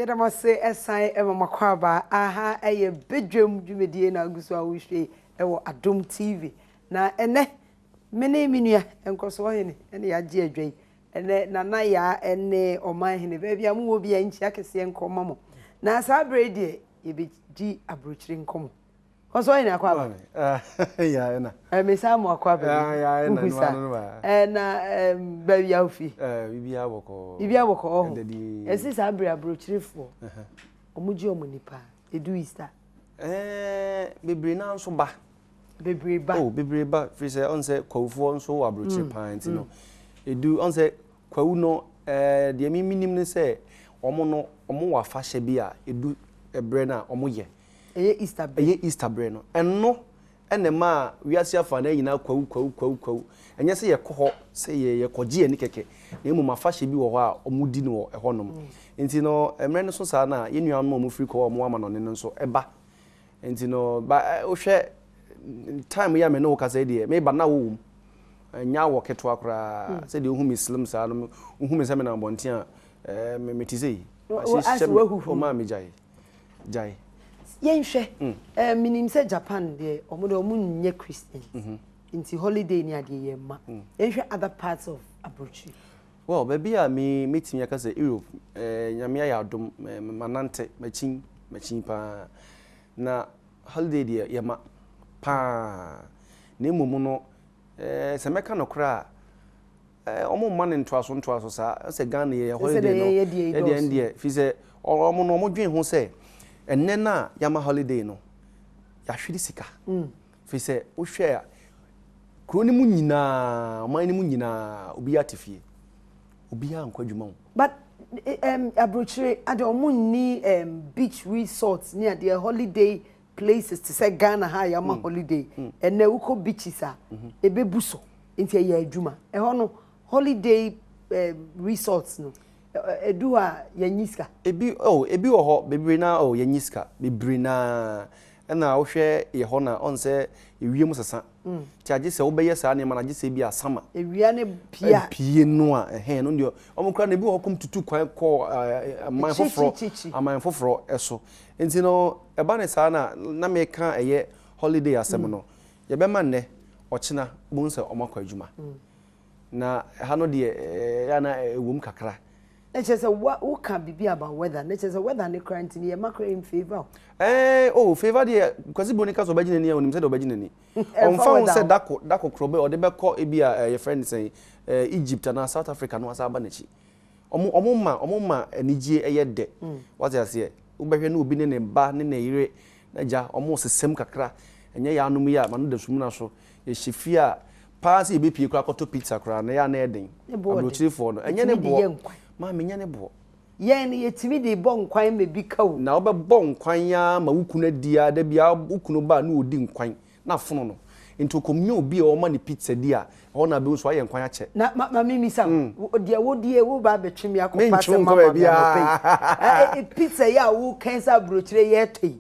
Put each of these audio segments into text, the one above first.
Yɛda mo ase ɛsan ɛma mo akwaaba. Aha ɛyɛ Badwam dwumadie na agu so a wohwɛ ɛwɔ Adom TV. Na ɛnɛ me ne me nua Nkɔsoɔ Hene ɛne yɛagye adwa yi. Ɛnɛ Nana Yaa ɛne Ɔman Hene, baabi a mowɔ biara nkyia kɛseɛ nkɔ ma mo. Na saa berɛ yi deɛ yɛbɛdi aburokyire nkɔmmɔ. Nkɔsoɔ Hene akwaaba. Ya ɛna. Mesan mo akwaaba bi. Wohu sa. Na baabi a wofi. Biribiara bɔkɔɔ. Biribiara bɔkɔɔ ɔho. Ɛsi saa berɛ aburokyirefoɔ. Wɔn gye wɔn ni paa. Edu Easter. Bebree naa nso ba. Bebree ba. Oh, bebree ba. Firi sɛ ɔn sɛ kwawufoɔ nso wɔ aburokyire paa nti no. Edu ɔn sɛ kwawu no deɛ mi nim ne sɛ wɔn no wɔn wɔ afahyɛ bi a edu ɛbrɛ no a wɔn yɛ. Ɛyɛ Easter berɛ. Ɛyɛ Easter berɛ no. Ɛno na ɛmaa wiase afanan nyinaa kwawu kwawu kwawu kwawu. Ɛnyɛ sɛ yɛkɔ hɔ sɛ yɛkɔgye yɛn ani kɛkɛ, na mmom afahyɛ bi wɔ hɔ a wɔdi no wɔ ɛhɔnom. Nti no, mmerɛ no so saa no a, yɛn nuanom a wɔfiri kɔ a wɔwɔ amanɔne no nso ba. Nti no, ba wohwɛ time yi a me ne wo kasa yi deɛ, meba na wowɔ mu. Ɛnyɛ awɔ ketewa koraa. Sɛdeɛ wohu me slim saa no, wohu me sɛ menam abɔnten a, mete sei. Mahyehyɛ me, wɔmaa me gyae. Gyae. Yɛnhwɛ, eh, menim sɛ Japan deɛ, wɔn deɛ wɔn nyɛ Christians, mm-hmm. nti holiday ni adeɛ yɛ mma. Mm. Yɛnhwɛ other parts of aburokyiri. Well, baabi a me metumi aka sɛ Europe, eh, nyame ayɛ adom, eh, manante, makyin, makyin paa. Na holiday deɛ yɛ ma paa. Na mmom no, eh, sɛ mɛka nokorɛ a, Eh, wɔn mma no ntoaso ntoaso saa. Sɛ Ghana yɛ holiday no, yɛ deɛ ndeɛ, fi sɛ wɔn no wɔn dwen ho sɛ ɛnɛ no a yɛama holiday no, yɛahwere sika. Mm. Fi sɛ wohwɛ a, kuro no mu nyinaa, ɔman no mu nyinaa, obiara te fie. Obiara nkɔ adwuma o. But aburokyire ade wɔn nni beach resort ne adeɛ holiday places te sɛ Ghana ha a yɛama mm. holiday mm. ɛnɛ wokɔ beaches a mm-hmm. ɛbɛbu so nti ɛyɛ adwuma ɛhɔ no holiday eh, resorts no ɛdu hɔ a yɛnyi sika. Ebi oh ebi wɔ hɔ bebree naa oh yɛnyi sika bebree naa ɛna wohwɛ yɛ hɔ na ɔn sɛ ewiem sesa mm. ti agye sɛ wobɛyɛ saa nneɛma no agye sɛ ebi asama. Ewia ne pia. Pie no a ɛhɛn no deɛ wɔn kura na ebi wɔ hɔ kɔm tutu kwan kɔ aman foforɔ aman foforɔ ɛso. Nti no ɛba no saa na na meka ɛyɛ holiday asɛm no, yɛbɛma nnɛ, ɔkyena wobɛhu sɛ wɔakɔ adwuma. Na ɛha no deɛ ɛyɛ a na ɛwom kakra. Na kyerɛ sɛ wa woka biribi about weather, na kyerɛ sɛ weather no koraa nti no yɛma koraa in favour o. Ɛɛ oh favour deɛ Kwasi Broni ka sɛ ɔbɛgye n'ani a onim sɛdeɛ ɔbɛgye n'ani. Ɔmfa ho sɛ dako dako korɔ bɛ ɔde bɛkɔ ebi a yɛfrɛ no sɛn Egypt anaa South Africa na wasan aba n'akyi. Ɔmo ɔmo ma ɔmo ma anigyeɛ yɛ dɛ. Wate aseɛ? Wobɛhwɛ na obi ne ne ba ne ne yere n'agya ɔmo sesam kakra. Ɛnyɛ yaanom yi a m'ano da sumina so. Yɛhyɛ fie a paa sɛ yɛbɛpie koraa akɔtɔ pizza koraa no ɛyɛ a na ɛyɛ den. Aburokyirefoɔ no ɛnyɛ ne boɔ. Maame ɛnyɛ ne boɔ. Yɛn no yɛtumi de bɔ nkwan ma bi ka o. Na wobɛbɔ nkwan ara ma wo kunu adi ara da biara wo kunu ba a na ɔdi nkwan. na afono no. Nti ɔkɔmnya obi a ɔma no pizza di a, ɛhɔ na abɛhu sɛ wayɛ nkwan akyɛ. Na ma ma memmisa wo, deɛ wodie woreba abɛtwe me akɔfa Mentwe asɛm wo nkɔ ama me anɔpa yi. baabiara. Ɛ ɛ pizza yi a woka yi sɛ aburokyire yɛtɔ yi,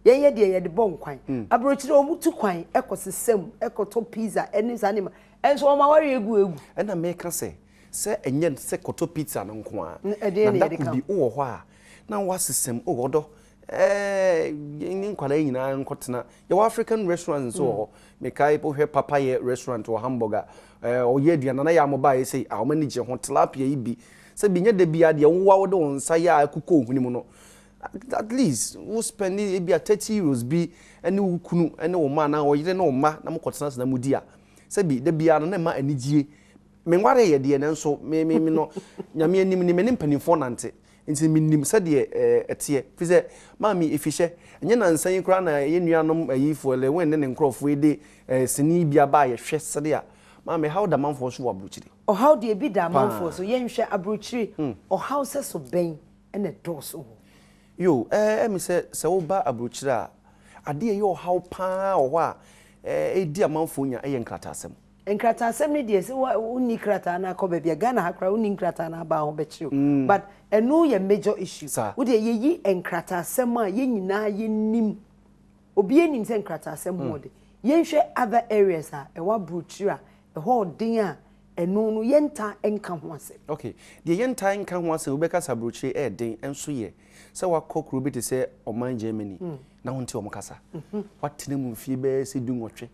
yɛn yɛ deɛ yɛde bɔ nkwan. Aburokyire wɔtu kwan kɔ sesa mu kɔtɔ pizza ne saa nneɛma, nso wɔn awareɛ gu agu. Ɛna meka sɛ, sɛ ɛnyɛ sɛ kɔtɔ pizza no nko ara, Ɛdeɛn na na da yɛde ko ka bi ho? wowɔ hɔ a, na woasesa mu, oh ɔdɔ, ɛɛ yɛne nkwadaa yi nyinaa nkɔtena. Yɛwɔ African restaurants nso wɔ hɔ. Mekae wohwɛ Papayɛ restaurant wɔ Hamburg a, ɛɛ ɔyɛ aduane na na yɛ a wɔbaeɛ sei a wɔn ani gye ho, tilapia yi bi. Sɛ bi nyɛ da biara deɛ woa wode wo nsa yɛ a ɛkokɔ wo hwene mu no, at least wo spend ebi a €30 bi ne wo kunu ne wo mma anaa ɔyere ne wo mma na mokɔtena ase na modi a, sɛbi da biara no na ɛma anigyie. Menwareeɛ deɛ nanso me me me no Nyame anim ni me ne mpanimfoɔ nante. Nti menim sɛdeɛ ɛteɛ. Firi sɛ, maame, efihyɛ, ɛnyɛ nnansa yi koraa na yɛn nuanom ayifoɔ, Lewin ne ne nkurɔfoɔ yi de sini yi bi aba a yɛhwɛ sɛdeɛ a, maame, ɛhaw da amanfoɔ so wɔ aburokyire. Ɔhaw deɛ ebi da amanfoɔ so. Yɛnhwɛ aburokyire, ɔhaw sɛso bɛn na ɛdɔɔso hɔ? Yo, ɛɛ me sɛ, sɛ woba aburokyire a, adeɛ a ɛyɛ ɔhaw pa ara wɔ hɔ a ɛredi amanfoɔ nya yɛ nkrataasɛm. Nkrataasɛm no deɛ sɛ wonni krataa no akɔ baabi a, Ghana ha koraa wonni nkrataa no aba a ho bɛkyere wo. But ɛno yɛ major issue. Wo deɛ yɛyi nkrataasɛm a yɛn nyinaa yɛnim, obiara nim sɛ nkrataasɛm ho ɔden. Yɛnhwɛ other areas a ɛwɔ aburokyire a ɛhɔ ɔden a ɛno no yɛntaa nka ho asɛm. Okay, deɛ yɛntaa nka ho asɛm, wobɛka sɛ aburokyire ɛyɛ den nso yɛ. Sɛ woakɔ kuro bi te sɛ ɔman Germany na wonte wɔn kasa. Woatena mu mfie bɛyɛ sɛ 18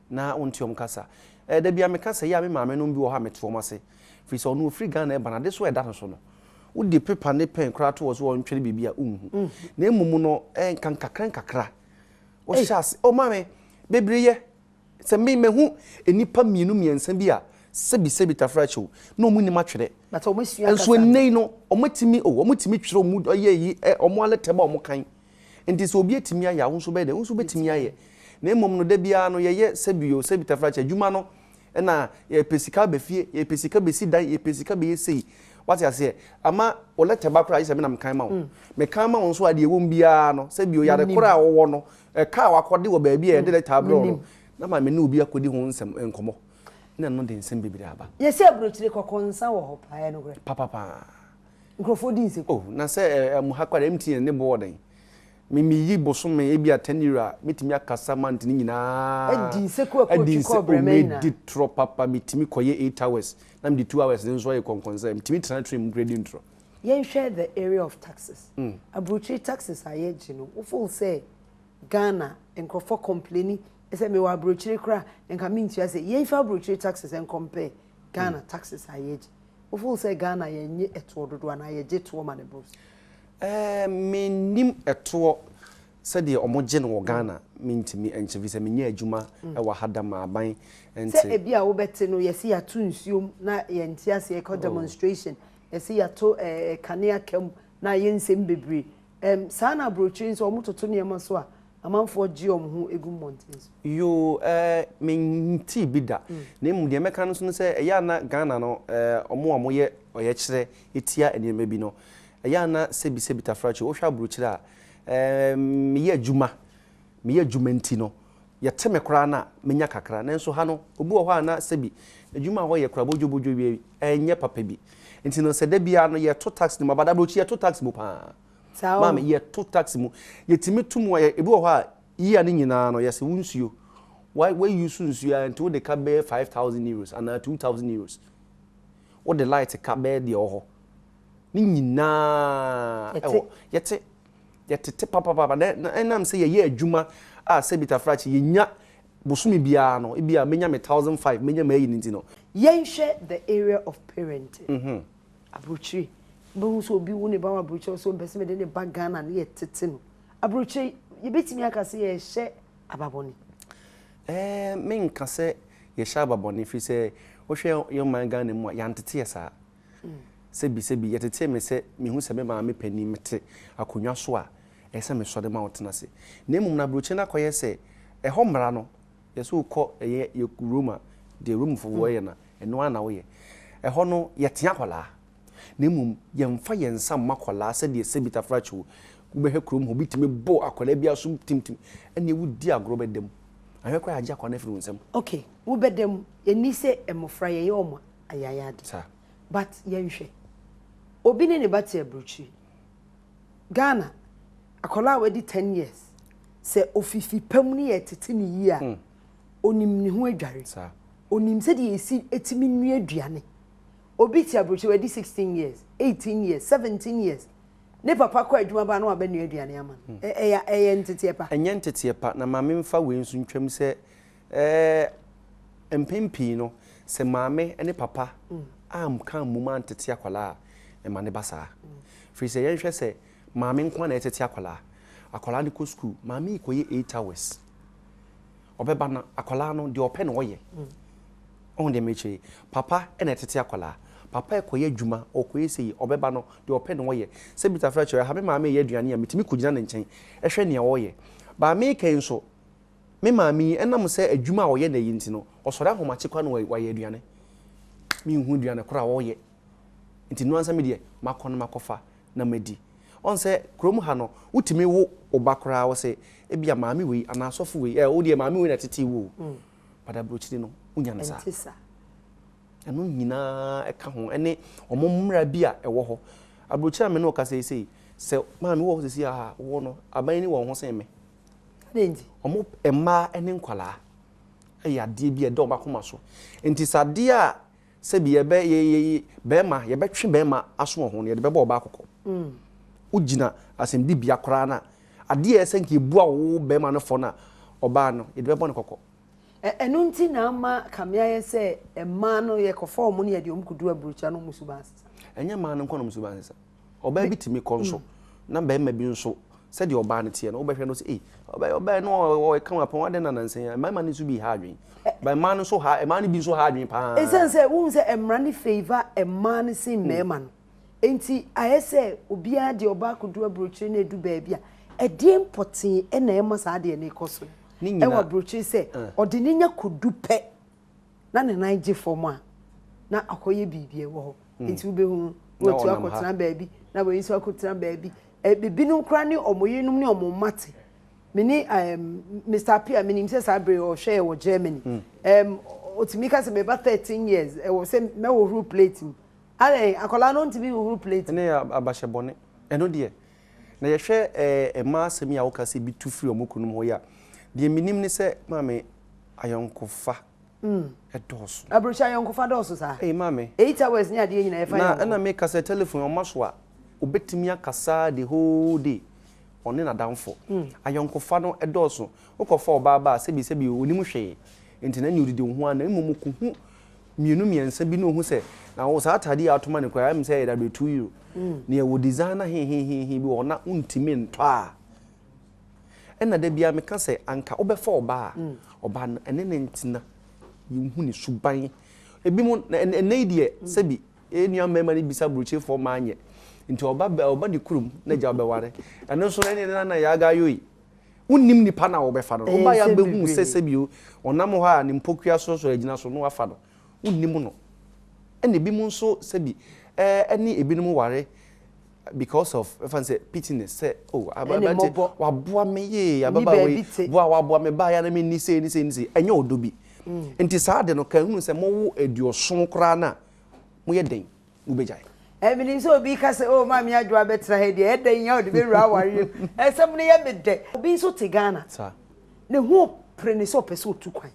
na wonte wɔn kasa. Eh, da biara meka sɛ yɛ a me maame nom bi wɔ hɔ a mete wɔn ase. Firi sɛ ɔno ɔfiri Ghana ɛba no, ade so a ɛda no so no, wode pepa ne pɛn koraa to hɔ sɛ ɔntwere biribi a, wonhu. Na mmom no, eh, nka nkakra nkakra, wohyɛ ase, oh maame, bebree yɛ. Sɛ me mahu nnipa mmienu mmiɛnsa bi a sɛbi sɛbi tafra kyew na wɔn nim atwerɛ. But wɔn asua Nso kasa no. ɛnnɛ yi no wɔn atumi oh wɔn tumi twerɛ wɔn yɛ yi ɛ wɔn alɛtɛ ba wɔn kan. Nti sɛ obi atumi ayɛ a wo nso bɛyɛ dɛ wo nso bɛtumi ayɛ. Na mmom no da biara no yɛyɛ sɛbi o sɛbi tafra kyew adwuma no ɛna yɛpɛ sika aba fie yɛpɛ sika bɛsi dan yɛpɛ sika bɛyɛ sei. Wate aseɛ? Ama wo lɛtɛ ba koraa gye sɛ me na mekan ma wo. Mekan ma wo nso a deɛ ɛwɔ mu biara no sɛbi o yare korɔ a wowɔ no Ɛka a wakɔde wɔ baabi a yɛde lɛta abrɛ wo no, na maame ne obi akɔdi ho nsɛm nkɔmmɔ, na ɛno de nsɛm bebree aba. Yɛse aburokyire kɔkɔnsa wɔ hɔ paa, ɛyɛ nokorɛ? Papapaa. Nkurɔfoɔ di nseku. Oh, na sɛ ɛ, ɛ, ha koraa deɛ MTN ne bo wɔ dɛn? Me, meyi bosome ebi a 10 euro a, mɛtumi akasa month no nyinaa. Adi nseku akɔ Adi otwi nse, kɔ oh, brɛmɛ nyinaa. medi torɔ papa, metumi kɔyɛ 8 hours, na mede 2 hours no nso ayɛ kɔnkɔnsa, metumi tena train mu koraa di ntorɔ. Yɛnhwɛ the area of taxes. Aburokyire taxes a yɛgye no, wo feel sɛ Ghana nkurɔfoɔ complaini sɛ mewɔ aburokyire koraa a nka mentua sɛ, yɛnhwɛ aburokyire taxes ncompare Ghana taxes a yɛgye. Wo feel sɛ Ghana yɛnnye ɛtoɔ dodoɔ anaa yɛgye toɔ ma no boro so? Ɛɛ mennim ɛtoɔ sɛdeɛ wɔgye no wɔ Ghana, mentumi nkyɛ firi sɛ menyɛ adwuma wɔ ha da ma aban Sɛ nte. ebi a wobɛte no yɛse yɛato nsuom na yɛnte aseɛ yɛkɔ demonstration, Yɛse yɛato eh, kanea ka mu na ayɛ nsɛm bebree. Ɛm, saa na aburokyire nso wɔtoto nneɛma so a amanfoɔ gye wɔn ho gu mmɔnten so. Yoo eh, me ntee bi da. Na mmom deɛ mɛka no nso ne sɛ ɛyɛ a na Ghana no eh, wɔn a wɔyɛ ɔyɛkyerɛ tia nneɛma bi no, ɛyɛ a na sɛbi sɛbi tafrakye, wohwɛ aburokyire a, eh, meyɛ adwuma, meyɛ adwuma nti no, Yɛte me koraa no a, menya kakra. Nanso ha no, obi wɔ hɔ a na sɛbi adwuma a ɔyɛ koraa bodwobodwo wie ɛnyɛ papa bi. Nti no, sɛ da biara no yɛto taxi no mu aba, aburokyi yɛto taxi mu paa. Saa o. Maame, yɛto taxi mu. Yɛtumi to mu a, ebi wɔ hɔ a, year no nyinaa no, yɛse wo nsuo, wa wa use nsuo ara nti wode ka bɛyɛ €5,000 anaa €2,000. Wode light ka bɛyɛ deɛ ɛwɔ hɔ. Ne nyinaa ɛwɔ. Yɛte. Yɛte. Yɛtete papaapa na na ɛnam sɛ yɛyɛ adwuma a sɛbi tafrakye yɛnya bosome biara no ebia menya me 1005 menya m'ayi no nti no. Yɛnhwɛ the area of parenting, aburokyire, wobɛhu sɛ obi wo ne ba wɔ aburokyire ɔsɛ ɔmpɛ sɛ mede ne ba Ghana ne yɛtete no. Aburokyire yɛbɛtumi aka sɛ yɛhyɛ aba bɔne? Ɛɛ menka sɛ yɛhyɛ aba bɔne firi sɛ wohwɛ yɛn man Ghana mu a yɛantete yɛ saa. Sɛbi sɛbi, yɛtetee me sɛ mehu sɛ me maame panin mete akonnwa so a, ɛyɛ sɛ mesɔre ma ɔtena ase. Na mmom no aburokyire no akɔyɛ sɛ ɛhɔ mmara no, yɛ sɛ wokɔ ɛyɛ yɛ Rome a, deɛ Romefoɔ wɔyɛ no a, ɛno ara na woyɛ. Ɛhɔ no yɛtea akwadaa, na mmom yɛmfa yɛn nsa mma akwadaa sɛdeɛ sɛbi tafrakye o, wobɛhwɛ kurom hɔ, obi tumi bɔ akwadaa bi asom timtim, ɛnneɛ wodi agorɔ bɛda mu. Ahwɛ koraa yɛagye akwadaa no afiri wo nsam. Ok, wobɛda mu, ɛnni sɛ mmɔfra yɛyɛ wɔn ayayade. Saa. But yɛnhwɛ. Obi ne ne ba te aburokyiri. Ghana, akwadaa a wadi 10 years, sɛ ofifi pa mu ne yɛtete ne yie a, onim ne ho adware. Saa. Onim sɛdeɛ yɛsi tumi nua aduane. Obi te aburokyiri wadi 16 years, 18 years, 17 years. Ne papa kɔ adwuma ba na wabɛnoa aduane ama no. Ɛyɛ ɛyɛ nteteɛ pa? Ɛnyɛ nteteɛ pa. Na ma memfa wei nso ntwam sɛ Ɛɛ, mpɛn pii no, sɛ maame ne papa anka ammom antete akwadaa a, ɛma no ba saa. Firi sɛ yɛnhwɛ sɛ maame nko ara na ɛtete akwadaa. Akwadaa no kɔ sukuu, maame yi kɔyɛ 8 hours. Ɔbɛba no, akwadaa no, deɛ ɔpɛ na ɔyɛ. Ɔho deɛ mekyerɛ yi. Papa na ɛtete akwadaa. Papa ɛkɔyɛ adwuma, ɔkɔyɛ sei, ɔbɛba no, deɛ ɔpɛ na ɔyɛ. Sɛ Peter Frɛ kyerɛ ha, me maame reyɛ aduane a, metumi kɔgyina ne nkyɛn hwɛ nea ɔreyɛ. But meka yi nso, Me maame yi, ɛnam sɛ adwuma a ɔyɛ nnɛ yi nti no, ɔsɔre ahomakye koraa na wayɛ aduane. Menhu aduane korɔ a ɔyɛ. Nti no ansa me deɛ, makɔ na makɔfa na madi. Ɔn sɛ kurom ha no, wotumi wo wo ba koraa wo se, ebia maame wei anaa asɔfo wei, eh, wo deɛ maame wei na ɛtetee wo o. But aburokyire no, wonya no saa. Ɛnte saa. Ɛno nyinaa ɛka ho, ɛne wɔn mmara bi a ɛwɔ hɔ. Aburokyire a me ne wo kasa yi sei, sɛ maame wowɔ hɔ seesei a, wowɔ no, aban ni wɔ wo ho sen me. Adɛn nti? Wɔn mmaa ne nkwadaa yɛ adeɛ bi a ɛda wɔn akoma so. Nti sɛ adeɛ a sɛbi yɛbɛ yɛ yɛ bɛrima yɛbɛtwe bɛrima aso wɔ ho no yɛde bɛbɔ ɔbaa kɔkɔ. Wogyina asɛmdibea koraa no a, adeɛ a ɛsɛ nka yɛbua wo barima no fɔ no a, ɔbaa no, yɛde bɛbɔ no kɔkɔ. Ɛno nti na ama kame ayɛ sɛ mmaa no yɛkɔfa wɔn ne yɛde wɔn kɔdu aburokyire a na wɔn suban asesa. Ɛnyɛ mmaa no nko na wɔn suban sesa. Ɔbaa bi tumi kɔ nso, na barima bi nso, sɛdeɛ ɔbaa no teɛ no, wobɛhwɛ no sɛ, ei, ɔbaa ɔbaa no ɔyɛ kama pɔn, adɛn na nansa yi a, mmarima no nso bi ha adwene. But mmaa no nso ha, mmaa no bi nso ha adwene paa. Ɛsiane sɛ wohu sɛ mmara no favour mmaa no sen mmarima no nti, ayɛ sɛ obiara de ɔbaa kɔdu aburokyire na ɛdu baabi a, ɛdeɛn pɔtee na ɛma saa adeɛ no rekɔ so wɔ aburokyire sɛ ɔde no nya kɔdu pɛ na ne nan gye fam a, na akɔyɛ biribi wɔ hɔ. Nti wobɛhu no, na watu akɔtena baabi, na wei nso akɔtena baabi. Ebinom koraa ne wɔn yerenom ne wɔn mma te. Me ne um, Mr. Appiah, menim sɛ saa bere ɔhwɛ yɛ wɔ Germany. Um, ɔtumi ka sɛ meba 13 years, ɛwɔ sɛ mɛhohoro plate mu. Adɛn, akwadaa no ntumi nhohoro plate mu. Ɛno yɛ abahyɛ bɔne. Ɛno deɛ, na yɛhwɛ eh, mmaa asɛm yi a woka sɛ bi tu firi wɔn kununom hɔ yi a, deɛ menim ne sɛ, maame, ayɔnkofa dɔɔso. Aburokyire ayɔnkofa dɔɔso saa? Ei maame. 8 hours ne adeɛ nyinaa yɛfa Na yɔnko. ɛna meka sɛ telephone ɔma so a, obetumi akasa the whole day ɔne n'adamfo. Ayɔnkofa no dɔɔso. Wokɔfa ɔbaa ba a, sɛbi sɛbi onim hwee. Nti na ɛne odidi wo ho ara na mmom okohu mmienu mmiɛnsa bi na ohu sɛ na wo saa ataade yi a woatɔ ma no koraa ɛyɛ me sɛ ɛyɛ dabe €2. Nea ɛwɔ designer hehehehe bi wɔ hɔ na wontumi ntɔ a, Ɛna da biara meka sɛ anka wobɛfa ɔbaa a, ɔbaa no ɛne no ntena, yɛnhu ne suban. Ebinom, ɛnnɛ yi deɛ sɛbi yɛn nua mmarima no bisa aburokyerefoɔ mmaa nyɛ. Nti ɔba ɔba ne kurom na agya ɔbɛware. Ɛno nso no ɛne na na yɛaga yoi. Wonnim nipa no a wɔbɛfa no no. Woba yɛ abɛhu sɛ sɛbi o, ɔnam hɔ a ne mpokua sorosoro agyina so na wafa no. Wonnim no. Ɛna ebinom nso sɛbi ɛne ebinom ware because of ɛfa no sɛ pittiness sɛ oh aberante waboa me yee ababaawa yi boa waboa me baa ya na menni sei ne sei ne sei ɛnyɛ ɔdɔ bi mm. Nti saa de no ka hunu sɛ mowo 70 koraa no a moyɛ den mobɛgyae. Menim sɛ obi ka sɛ oh maame Adwoa bɛtena ha deɛ ɛdɛn ya ɔde bɛwura awareɛ mu ɛsɛm no yɛ me dɛ. Obi nso te Ghana ne ho pere ne sɛ ɔpɛ sɛ ɔtu kwan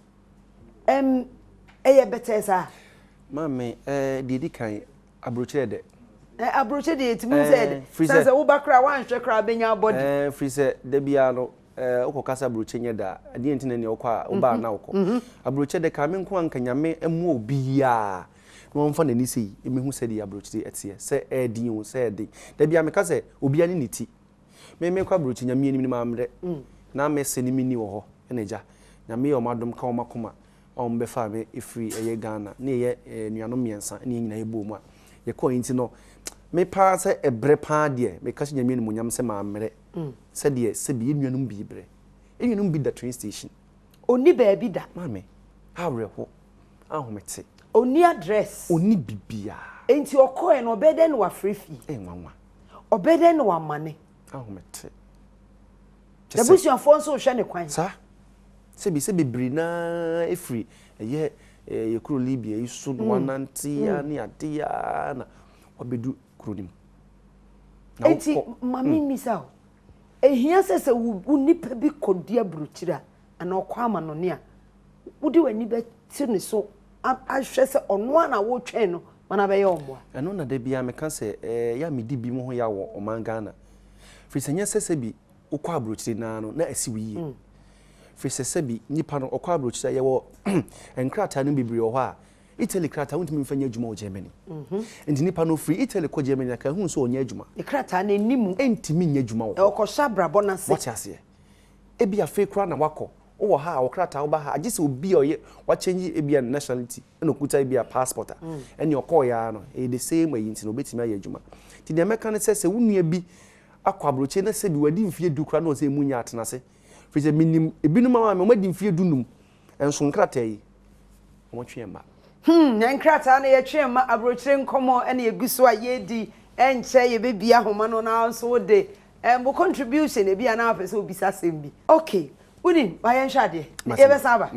ɛm ɛyɛ bɛtɛɛ saa. Maame ɛɛ deɛ di kan aburokyerɛ dɛ. Ɛ aburokyerɛ deɛ yɛtumi hu sɛ ɛdɛ. Firi sɛ sɛ woba koraa woanhwɛ koraa bɛnya abɔde. Ɛɛ firi sɛ da biara no ɛɛ wokɔ kasa aburokyerɛ nyɛ da a ɛdeɛ nti na nea wokɔ a woba a na wokɔ. Aburokyerɛ dɛ ka me nko a nka Nyame mmoa obiara na ɔmfa n'ani sei mmɛhu sɛdeɛ aburokyire ɛteɛ sɛ ɛɛden o sɛ ɛɛden. Da biara meka sɛ obiara ne ne ti. Me mekɔ aburokyire Nyame anim no mammrɛ na mese ne menni wɔ hɔ ɛna agya Nyame yɛ wɔn adom ka wɔn akoma a wɔn bɛfaa me firi ɛyɛ Ghana ne yɛyɛ anuanom mmiɛnsa ne yɛn nyinaa yɛbɔɔ mu a yɛkɔɔ nti no me paa sɛ ɛbrɛ paa deɛ meka hyɛ Nyame animuonyam sɛ mammrɛ sɛdeɛ sɛbi yɛn nuanom bi brɛ. Yɛn nuanom bi da train station. Ɔnni baabi da. Maame, awerɛho, ahomete. Ɔnni address. Ɔnni bibiara. Nti ɔkɔɛ no ɔbɛyɛ dɛn na wafrɛ fie? Ɛyɛ nwanwa. Ɔbɛyɛ dɛn na wamane? Ahomete. N'abusuafoɔ nso rehwɛ ne kwan. Saa. Sɛbi sɛ bebree no ara firi ɛyɛ yɛ kuro Libya yi so na wɔanante ara ne ade ara na wɔabɛdu kuro no mu. Na Enti wokɔ ma memmisa wo, ɛhia sɛ sɛ wo nipa bi kɔdi aburokyire a anaa ɔkɔ amanɔne a, wode w'ani bɛte ne so ahwɛ sɛ ɔno ara na woretwɛn no ma no abɛyɛ wo mmoa? Ɛno na da biara meka sɛ ɛyɛ a medi binom ho yaw wɔ ɔman Ghana. Firi sɛ nyɛ sɛ sɛbi wokɔ aburokyire no ara no na asi wo yie. Firi sɛ sɛbi nipa no ɔkɔ aburokyire a yɛwɔ nkrataa no bebree wɔ hɔ a Italy krataa wontumi mfa nyɛ adwuma wɔ Germany. Nti nipa no ofiri Italy kɔ Germany a ka ehunu sɛ ɔnyɛ adwuma. Ne krataa no nni mu. Ɛntumi nyɛ adwuma wɔ hɔ. Ɔkɔhyɛ abrabɔ no ase. Wate aseɛ? Ebi afei koraa na wakɔ. Wowɔ ha a wo krataa woba ha a gye sɛ obi a ɔyɛ wakyɛngye ebi a ne nationality ɛna okuta ebi a passport a ɛnea ɔkɔɔeɛ ara no ɛyɛ the same ayi nti no obetumi ayɛ adwuma. Nti deɛ mɛka ne sɛ sɛ wo nua bi akɔ aburokyire na sɛbi wadi mfeɛ 10 koraa na ɔsɛ emu nyɛ atena ase. Firi sɛ menim ebinom a maame wɔadi mfeɛ 15 nso nkrataa yi wɔtwe yɛn mma. Hmm, nkrataa no yɛtwe yɛn mma, aburokyire nkɔmmɔ na yɛgu so a yɛredi, ɛnkyɛ yɛbɛbie ahoma no na wo nso wode um, wo contribution, ebi a na wapɛ sɛ wobisa asɛm bi. Okay, wonim, ma yɛnhwɛ adeɛ, yɛbɛsan aba.